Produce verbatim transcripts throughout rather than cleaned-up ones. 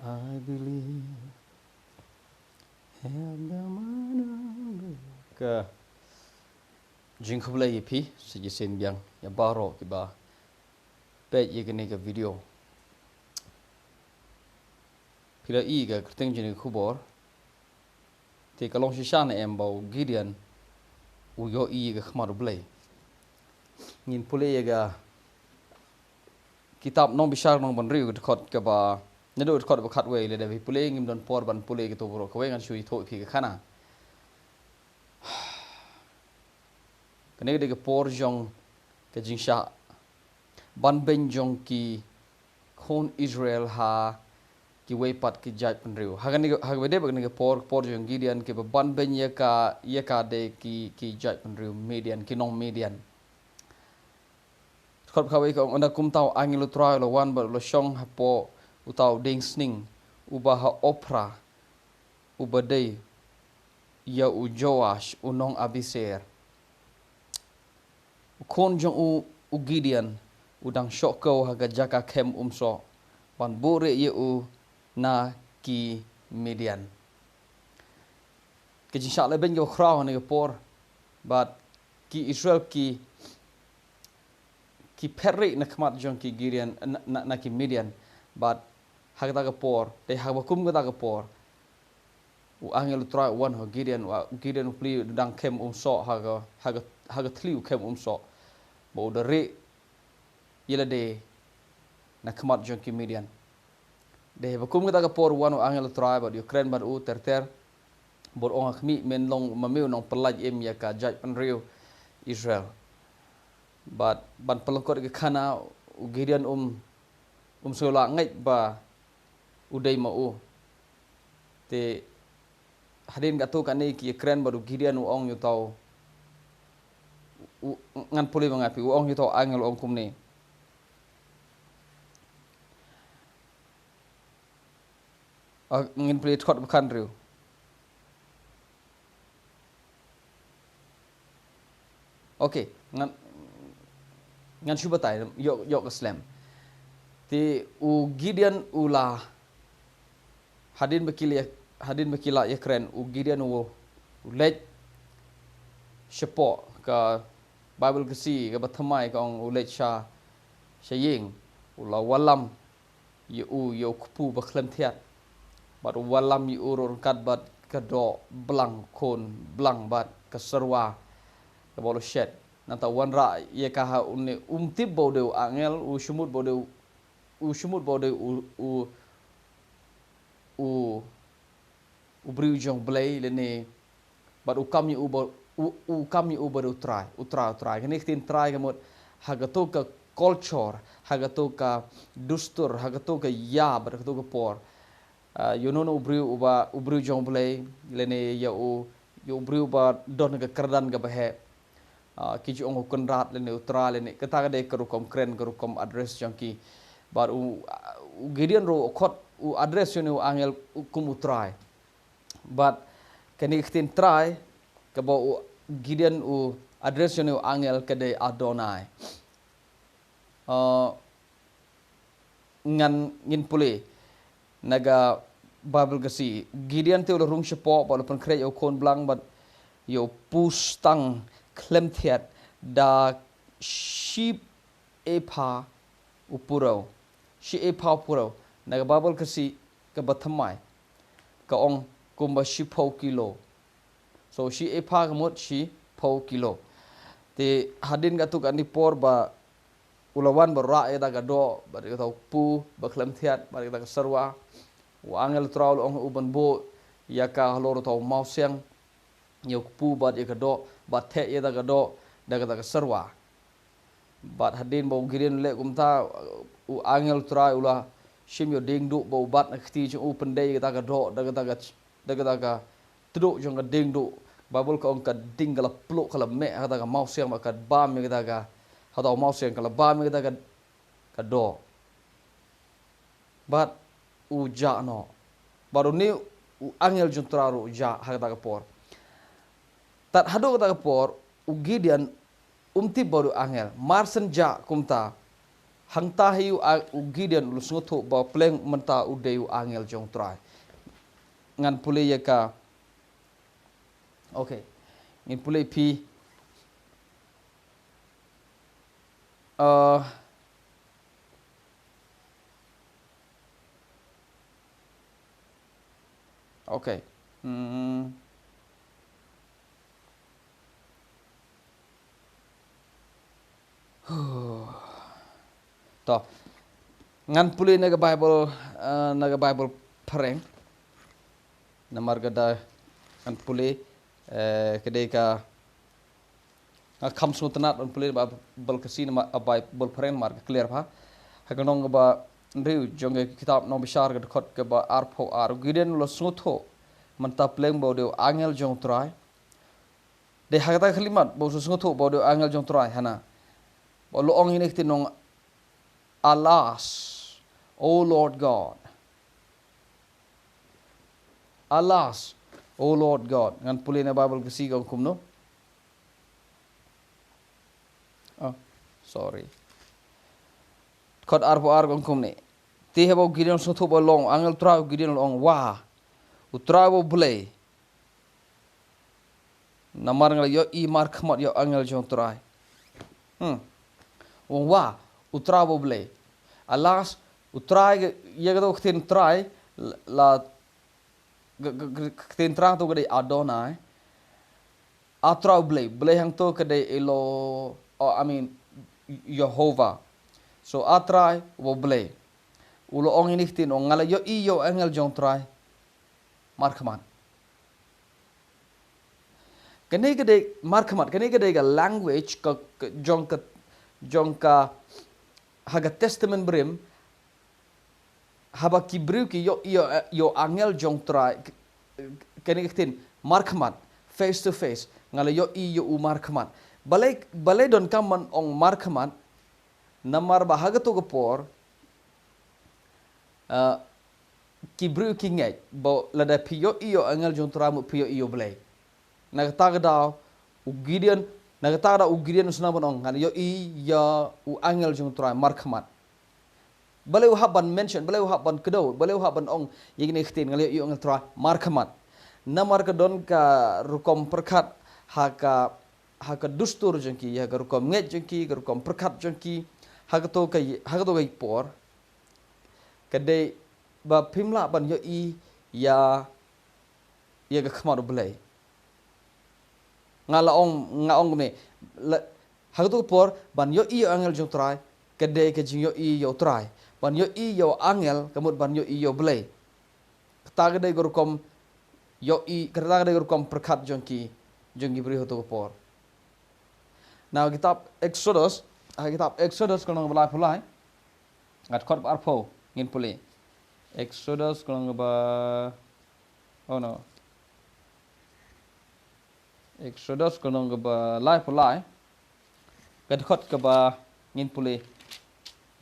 I believe. Have the man of God. Ka jingkhublei ïa phi, sa shisien biang, ïa baroh kiba peit ïa kane ka video. Phi la i ka kyrteng jong kane ka khubor. Te ka long shisha ne em ba u Gideon u ïohi ïa ka khmat U Blei. Ngin pule ïa ka kitab Nongbishar Nongbynriew ka dkhot kaba, naduh dkhot ba khatwei, lada phi pule ngim don por ban pule kato baroh kawei, ngan shu ïathuh ïa phi ka khana. Kane ka dei ka por jong ka jingshah banbeiñ jong ki khun Israel ha kiwei pat ki jaitbynriew. Ha kane ka, ha kaba dei ba kane ka por, por jong Gideon, kiba banbeiñ ïa ka, ïa ka dei ki, ki jaitbynriew Midian, ki nong Midian. Dkhot khatwei ka ong, ynda kumta u angel U Trai u la wan bad u la shong hapoh uta u dieng sning uba ha Ophra, uba dei ïa u Joash u nong Abieser, u khun jong u, u Gideon, u dang shoh kew ha ka jaka khem umsoh, ban buhrieh ïa u na ki Midian. Ka jingshah lehbeiñ kaba khraw ha kane ka por, bad ki Israel ki, ki phet rieh na khmat jong ki Gideon, na, na, na ki Midian, bad ha kata ka por, te ha kaba kum kata ka por, u angel U Trai u wan ha u Gideon, u a-, Gideon u plie u dang khem umsoh ha ka, ha ka, ha ka thli u khem umsoh. Bad u da rieh ïa lade na khmat jong ki Midian. Te ha kaba kum kata ka por u wan u angel U Trai bad u ïakren bad u ter ter. Bad u ong ha khmih, men long ma me u nongpyllait im ïa ka jaitbynriew Israel. Bad ban pynlyngkot ïa ka khana, u Gideon um, um sngewlah ngeit ba u dei ma u. Te hadien katto katne ki ïakren bad u Gideon u ong ïa uta u, u, ngan pule ma nga ïa phi, u ong ïa uta u angel u ong kumne. Ah, ngin pule dkhot ba khathynriew. Okay, ngan, ngan shu batai, ïoh, ïoh ka slem. Te u Gideon u la, hadien ba ki la, hadien ba ki la ïakren, u Gideon u, u leit shapoh, ka Baibl Khasi kaba thymmai ka ong u leit sha, sha ïing, u la wallam ïa u, ïa u kpu ba khlem thiat. Bad u wallam ïa u ruh ryngkat bad ka doh blang, khun blang bad ka serwa kaba u la shet. Nangta u wanrah ïa ka ha une, um tip ba u dei u angel, u shu mut ba u dei u, u shu mut ba u dei u, u, u, u briew jong U Blei lane, bad u kam ïa u ba, u, u kam ïa u ba dei u Trai, u Trai, u Trai. Kane ka ktien Trai ka mut ha kato ka culture, ha kato ka dustur, ha kato ka ïa, bad ha kato ka por. Ah, ïa uno uno u briew uba, u briew jong U Blei, lane ïa u, ïa u briew ba don ka kyrdan kaba heh. Ah, ki ju ong u Kynrad lane u Trai lane, kata ka dei ka rukom kren, ka rukom address jong ki. Bad u, u Gideon ruh u khot, u address ïa une u angel u kum u Trai. Bad kane ka ktien Trai, kaba u Gideon u address ïa une u angel ka dei Adonai. Ah, ngan, ngin pule na ka Baibl Khasi. Gideon te u la rung shapoh bad u la pynkhreh ïa u khun blang bad ïa u pustang khlem thiat da shi epha u purew. Shi epha u purew. Na ka Baibl Khasi kaba thymmai ka ong kumba shiphew kilo. So, shi epha ka mut shiphew kilo. Te hadien katto katne por ba u la wan bad rah ïa kata ka doh, bad ïa kata u kpu ba khlem thiat, bad ïa kata ka serwa, u angel Trai u la ong ha u ban buh ïa ka halor uta u mawsiang, ïa u kpu bad ïa ka doh, bad theh ïa kata ka doh da kata ka serwa. Bad hadien ba u Gideon u leh kumta, u angel Trai u la shim ïa u dieng duh ba u bat na ka kti jong u, pyndei ïa kata ka doh da kata ka, da kata ka tduh jong ka dieng duh. Baibl ka ong ka ding ka la pluh, ka la meh ha kata ka mawsiang, bad ka bam ïa kata ka, ha kata u mawsiang ka la bam ïa kata ka, ka doh. Bad u jah noh. Bad une u angel jong U Trai ruh u jah ha kata ka por. Tad haduh kata ka por, u Gideon um tip ba u dei u angel. Mar shen jah kumta, Hangta hi u, a, u Gideon u la sngewthuh ba u pleng mynta u dei u angel jong U Trai. Ngan pule ïa ka. Okay. Ngin pule phi. Uh, okay. Hmm. Huh. To. Ngan pule na ka Bible, eh, na ka Bible phareng. Namar ka da ngan pule, eh, ka dei ka, nga kham sngewtynnat ban pule na Bible Khasi, namar, ah, Bible phareng namar ka clear bha. Ha ka lynnong kaba hynriew jong ka kitab Nongbishar, ka dkhot kaba arphew ar, u Gideon u la sngewthuh mynta pleng ba u dei u angel jong U Trai. Dei ha kata ka khyllipmat ba u sngewthuh ba u dei u angel jong U Trai, hana. Ba u la ong ïa kine ki ktien, u ong, "Alas, O Lord God. Alas, O Lord God." Ngan pule na Bible Khasi ka ong kumno. Oh, sorry. Dkhot arphew ar ka ong kumne. Te haba u Gideon u sngewthuh ba long angel U Trai, u Gideon u la ong, "Wah, U Trai uba U Blei. Namar nga la ïohi markhmat ïa u angel jong U Trai." Hmm. U ong, "Wah, U Trai uba U Blei." Alas, U Trai ka, ïa kato ka ktien Trai, la, la, ka, ka, ka, ka ktien Trai to ka dei Adonai. A Trai U Blei, Blei hangto ka dei Elo, oh, I mean, Jehovah. So, A Trai uba U Blei. U la ong ïa kine ki ktien, u ong, "Nga la ïohi ïa u angel jong U Trai markhmat." Kane ka dei markhmat, kane ka dei ka language ka, ka, jong ka, jong ka, ha ka Testament Barim, haba ki briew ki ïohi ïa, ïa u angel jong U Trai, k-, kane ka ktien markhmat, face to face, "Nga la ïohi ïa u markhmat." Balei, balei donkam ban ong markhmat, namar ba ha kato ka por, ah, ki briew ki ngeit ba lada phi ïohi ïa u angel jong U Trai mut phi ïohi ïa U Blei. Na kata ka daw u Gideon, na kata ka daw u Gideon u sdang ban ong, "Nga la ïohi ïa u angel jong U Trai markhmat." Balei u hap ban mention, balei u hap ban kdew, balei u hap ban ong ïa kine ki ktien, "Nga la ïohi ïa u angel U Trai markhmat"? Namar ka don ka rukom pyrkhat ha ka, ha ka dustur jong ki, ha ka rukom ngeit jong ki, ka rukom pyrkhat jong ki, ha kato ka, ha kato ka por. Ka dei ba phim lah ban ïohi ïa, ïa ka khmat U Blei. Nga la ong, nga ong kumne, la, ha kato ka por ban ïohi ïa u angel jong U Trai, ka dei ka jingïohi ïa U Trai. Ban ïohi ïa u angel, ka mut ban ïohi ïa U Blei. Kata ka dei ka rukom ïohi, kata ka dei ka rukom pyrkhat jong ki, jong ki briew ha kato ka por. Na kitab Exodus, ha kitab Exodus ka lynnong ba laiphew lai. Nga dkhot ba arphew, ngin pule. Exodus ka lynnong ba, oh no. Exodus ka lynnong kaba laiphew lai. Ka dkhot kaba ngin pule.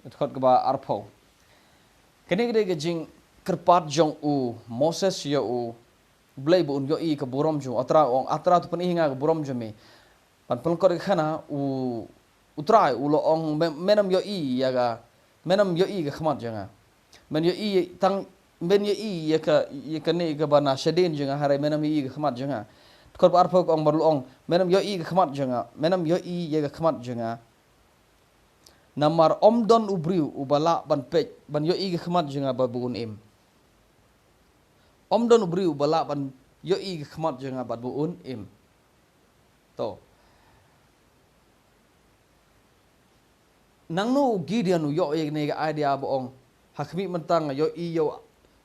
Ka dkhot kaba arphew. Kane ka dei ka jingkyrpad jong u Moses ïa u Blei ba un ïohi ka burom jong u. A Trai, u ong, "A Trai, to pyni ha nga ka burom jong me." Ban pynlyngkot ïa ka khana, u, u Trai u la ong, "Me, men ym ïohi ïa ka, men ym ïohi ka khmat jong nga. Men ïohi tang, men ïohi ïa ka, ïa kane kaba na shadien jong nga, hynrei men ym ïohi ka khmat jong nga." Dkhot ba arphew ka ong, ba u la ong, "Men ym ïohi ka khmat jong nga, men ym ïohi ïa ka khmat jong nga. Namar ym don u briew uba lah ban peit, ban ïohi ka khmat jong nga bad ba un im. Ym don u briew uba lah ban ïohi ka khmat jong nga bad ba un im." To. Nangno u Gideon u ïoh ïa kane ka idea ba ong, "Ha khmih mynta nga ïohi ïa u,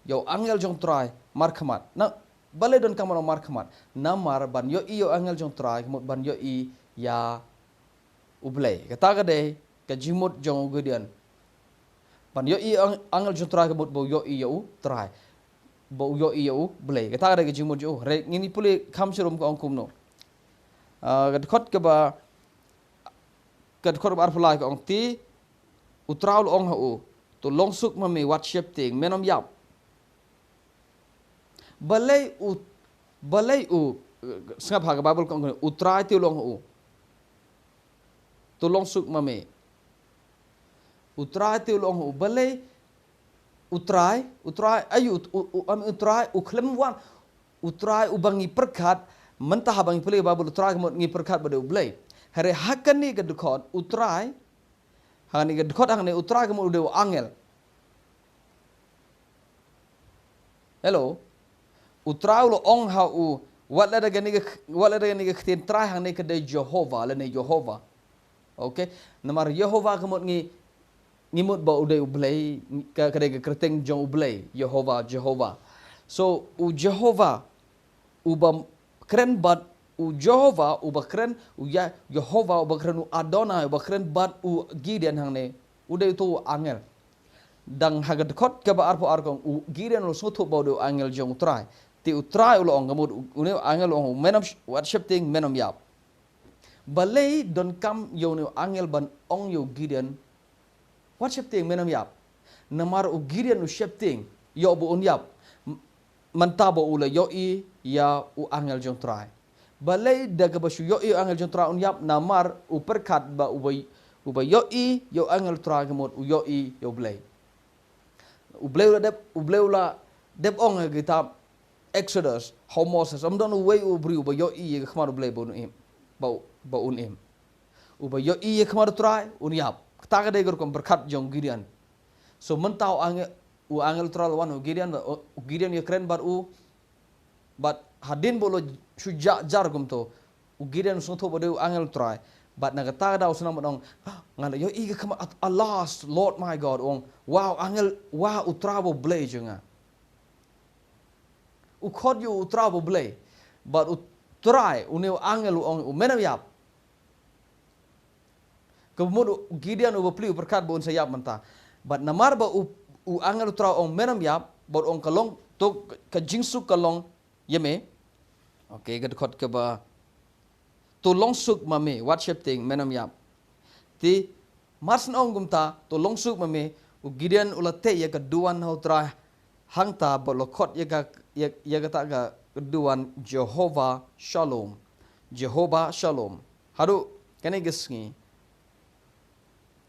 ïa u angel jong U Trai markhmat." Na, balei donkam ban ong markhmat? Namar ban ïohi ïa u angel jong U Trai, ka mut ban ïohi ïa U Blei. Kata ka dei ka jingmut jong u Gideon. Ban ïohi ang-, angel jong U Trai ka mut ba u ïohi ïa U Trai. Ba u ïohi ïa U Blei. Kata ka dei ka jingmut jong u. Hynrei ngin ïa pule kham shirum ka ong kumno. Ah, ka dkhot kaba, ka dkhot kaba arphew lai ka ong, te U Trai u la ong ha u, "To long suk ma me, wat sheptieng, men ym ïap." Balei u, balei u, sngap ha ka Bible ka ong, U Trai te u la ong ha u, "To long suk ma me." U Trai te u la ong ha u, balei u Trai, u Trai, ayu, u, u, am, u Trai, u khlem wan, u Trai uba ngi pyrkhat, mynta haba ngi pule Baibl, u Trai ka mut ngi pyrkhat ba dei u Blei. Hynrei ha kane ka dkhot, u Trai, ha kane ka dkhot hangne, u Trai ka mut u dei u angel. Hello. U Trai u la ong ha u, wat lada kane ka, wat lada kane ka ktien Trai hangne ka dei Jehova, lane Jehova. Okay? Namar Jehova ka mut ngi, ngi mut ba u dei u Blei, ka, ka dei ka kyrteng jong u Blei, Jehova, Jehova. So, u Jehova, uba kren bad u Jehova, uba kren u ya, Jehova, uba kren u Adonai, uba kren bad u Gideon hangne, u dei uto u angel. Dang ha ka dkhot kaba arphew ar ka ong, u Gideon u la sngewthuh ba u dei u angel jong u Trai. Te u Trai u la ong ka mut, u, une u angel u ong, u men ym sh-, wat sheptieng, men ym ïap. Balei donkam ïa une u angel ban ong ïa u Gideon, wat sheptieng, men ym ïap? Namar u Gideon u sheptieng, ïoh ba un ïap. M-, mynta ba u la ïohi ïa u angel jong u Trai. Balei da kaba shu ïohi ïa u angel jong u Trai un ïap? Namar u pyrkhat ba uba, uba ïohi ïa u angel u Trai ka mut u ïohi ïa u Blei. U Blei u la dep, u Blei u la dep ong ha ka kitab Exodus, ha u Moses, ym don uwei u briew uba ïohi ïa ka khmat u Blei ba un im, ba, ba un im. Uba ïohi ïa ka khmat u Trai un ïap. Kata ka dei ka rukom pyrkhat jong u Gideon. So mynta u angel, u angel u Trai u la wan ha u Gideon, u Gideon u ïakren bad u, bad hadien ba u la shu jah jar kumto, u Gideon u sngewthuh ba dei u angel u Trai. Bad na kata ka daw u sdang ban ong, "Ah, nga la ïohi ïa ka khmat, alas, Lord my God," u ong, "Wow, angel, wow, u Trai uba u Blei jong nga." U khot ïa u Trai uba u Blei. Bad u Trai, une u angel u ong, u men ym ïap. Ka mut u Gideon u bapli u pyrkhat ba un sa ïap mynta. Bad namar ba u, u angel u Trai u ong men ym ïap, bad u ong ka long, to ka jingsuk ka long ïa me. Okay, ka dkhot kaba, to long suk ma me, wat sheptieng, men ym ïap. Te mar shu ong kumta, to long suk ma me, u Gideon u la teh ïa ka duwan ha u Trai hangta bad u la khot ïa ka, ïa, ïa kata ka duwan Jehovah Shalom. Jehovah Shalom. Haduh kane ka sngi.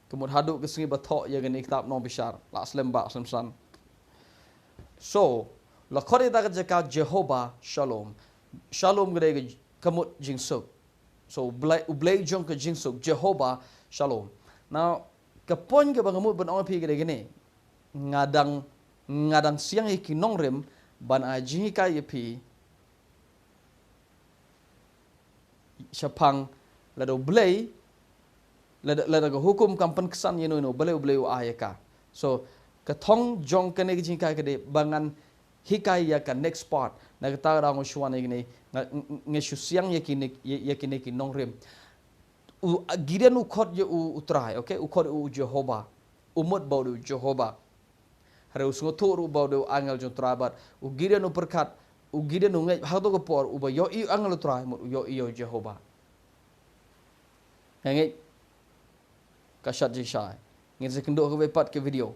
Ka mut haduh ka sngi ba thoh ïa kane ka kitab Nongbishar. Lah slem bah, slem san. So, la khot ïa kata ka jaka Jehovah Shalom. Shalom ka dei ka, ka mut jingsuk. So, u Blei, u Blei jong ka jingsuk, Jehovah Shalom. Now, ka point kaba nga mut ban ong ïa phi ka dei kane. Nga dang, nga dang siang ïa ki nongrim ban ai jinghikai ïa phi shaphang lada u Blei, lada, lada ka hukum kam pynksan ïano ïano, balei u Blei u ai ïa ka. So, ka thong jong kane ka jinghikai ka dei ba ngan hikai ïa ka next part. Na kata ka daw nga shu wan ïa kine, nga, nga, nga shu siang ïa kine, ïa, ïa kine ki nongrim. U, Gideon u khot ïa u, u Trai, okay? U khot ïa u Jehovah. U mut ba u dei u Jehovah. Hynrei u sngewthuh ruh ba u dei u angel jong u Trai bad u Gideon u pyrkhat, u Gideon u ngeit ha kato ka por uba ïohi u angel u Trai, mut u ïohi ïa u Jehovah. Nga ngeit ka shad jingshai. Ngin sa ïakynduh ha kawei pat ka video.